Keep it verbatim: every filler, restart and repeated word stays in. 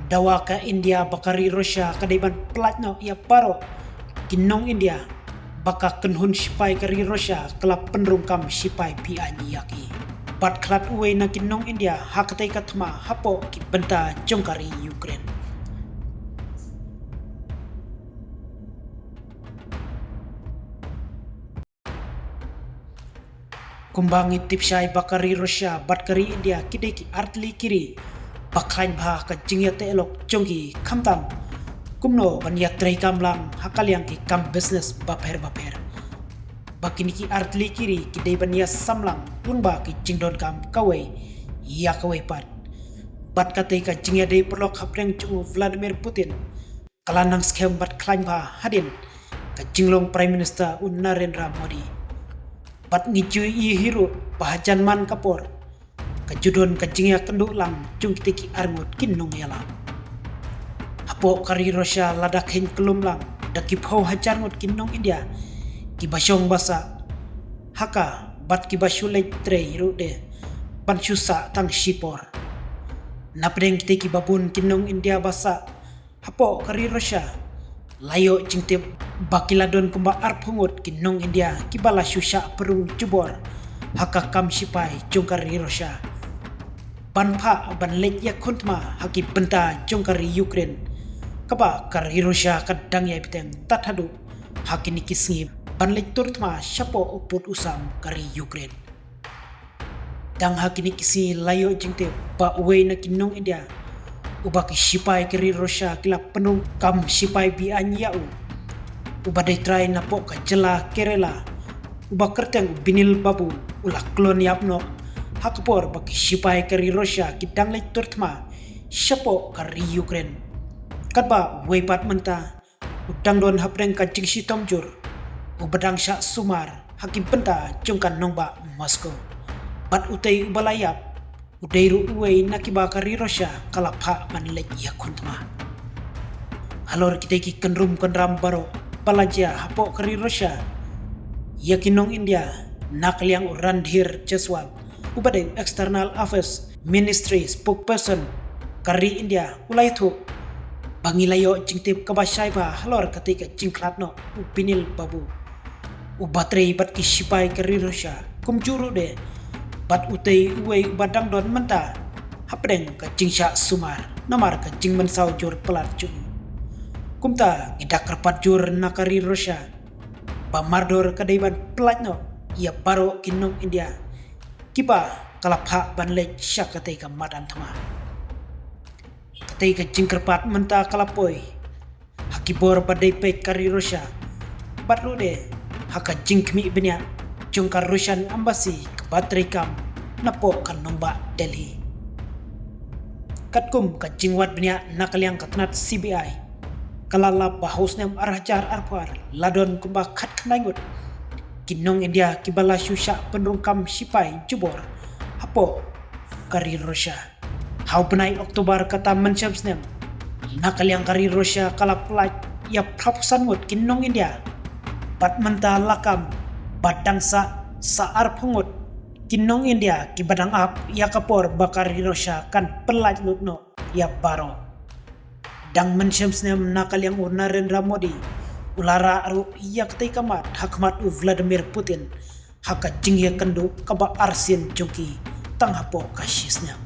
Dawa ka India ba ka ri Russia ka dei ban pyllait noh ïa baroh ki nong India ba ka kynhun shipai ka ri Russia ka la pynrung kam shipai beaiñ ïa ki. Bad khlad uwei na ki nong India ha katei ka thma hapoh ki bynta jong ka ri Ukraine. Kumba ngi tip shai ba ka ri Russia bad ka ri India ki dei ki artylli ki ri ba khlaiñ bha ka jingïateh lok jong ki, khamtam kumno ban ïatrei kam lang ha ka liang ki kam business bapher bapher. Ba kine ki artylli ki ri ki dei ban ïasam lang lyngba ki jingdonkam kawei ïa kawei pat. Bad katei ka jingïadei paralok hapdeng jong u Vladimir Putin ka la nang skhem bad khlaiñ bha hadien ka jinglong Prime Minister u Narendra Modi. Bad ngi ju ïohi ruh ba hajan man ka por ka ju don ka jingïakynduh lang jong kitei ki arngut ki nongïalam. Hapoh ka ri Russia lada kheiñ kyllum lang da ki phew hajar ngut ki nong India kiba shong ba sah ha ka, bad kiba shu leit trei ruh de ban shu sah tang shipor. Napdeng kitei kiba bun ki nong India ba sah hapoh ka ri Russia, la ïoh jingtip ba ki la don kumba arphew ngut ki nong India kiba la shu shah pynrung jubor ha ka kam shipai jong ka ri Russia ban phah ban leit ïakhun thma ha ki bynta jong ka ri Ukraine, kaba ka ri Russia ka dang ïai bteng tad haduh ha kine ki sngi ban leit tur thma shapoh u pud u sam ka ri Ukraine. Tang ha kine ki sngi la ïoh jingtip ba uwei na ki nong India uba ki shipai ka ri Russia ki la pynrung kam shipai beaiñ ïa u, uba dei trai napoh ka jylla Kerala, uba kyrteng u Binil Babu, u la klon ïap noh ha ka por ba ki shipai ka ri Russia ki dang leit tur thma shapoh ka ri Ukraine. Katba uwei pat mynta u dang don hapdeng ka jingshitom jur, uba dang shah sumar ha ki bynta jong ka nongbah Moscow. Bad utei uba la ïap u dei ruh uwei na kiba ka ri Russia ka la phah ban leit ïakhun thma. Halor kitei ki kynrum kynram baroh ba la jia hapoh ka ri Russia ïa ki nong India, na ka liang u Randhir Jaiswal, uba dei External Affairs Ministry spokesperson ka ri India, u la ïathuh ba ngi la ïoh jingtip kaba shai bha halor katei ka jingkhlad noh u Binil Babu, uba trei bad ki shipai ka ri Russia, kumjuh ruh de bad utei uwei uba dang don mynta hapdeng ka jingshah sumar namar ka jingmynsaw jur palat jong u. Kumta ngi da kyrpad jur na ka ri Russia ba mardor ka dei ban pyllait noh ïa baroh ki nong India kiba ka la phah ban leit sha katei ka madan thma. Katei ka jingkyrpad mynta ka la poi ha ki bor ba dei peit ka ri Russia, bad ruh de ha ka jingkhmih bniah jong ka Russian embassy kaba trei kam napoh ka nongbah Delhi. Katkum ka jingwad bniah na ka liang ka tnat C B I, ka la lap ba ha u snem ar hajar arphew ar la don kumba khatkhyndai ngut ki nong India kiba la shu shah pynrung kam shipai jubor hapoh ka ri Russia. Ha u bnai October kata mynshem snem, na ka liang ka ri Russia ka la pyllait ïa phra phew san ngut ki nong India. Bad mynta la kam ba dang sah sa arphew ngut ki nong India kiba dang ap ïa ka por ba ka ri Russia kan pyllait lut noh ïa baroh. Dang mynshem snem na ka liang u Narendra Modi u la rah ruh ïa katei ka mat ha khmat u Vladimir Putin ha ka jingïakynduh kaba arsien jong ki tang hapoh ka shisnem.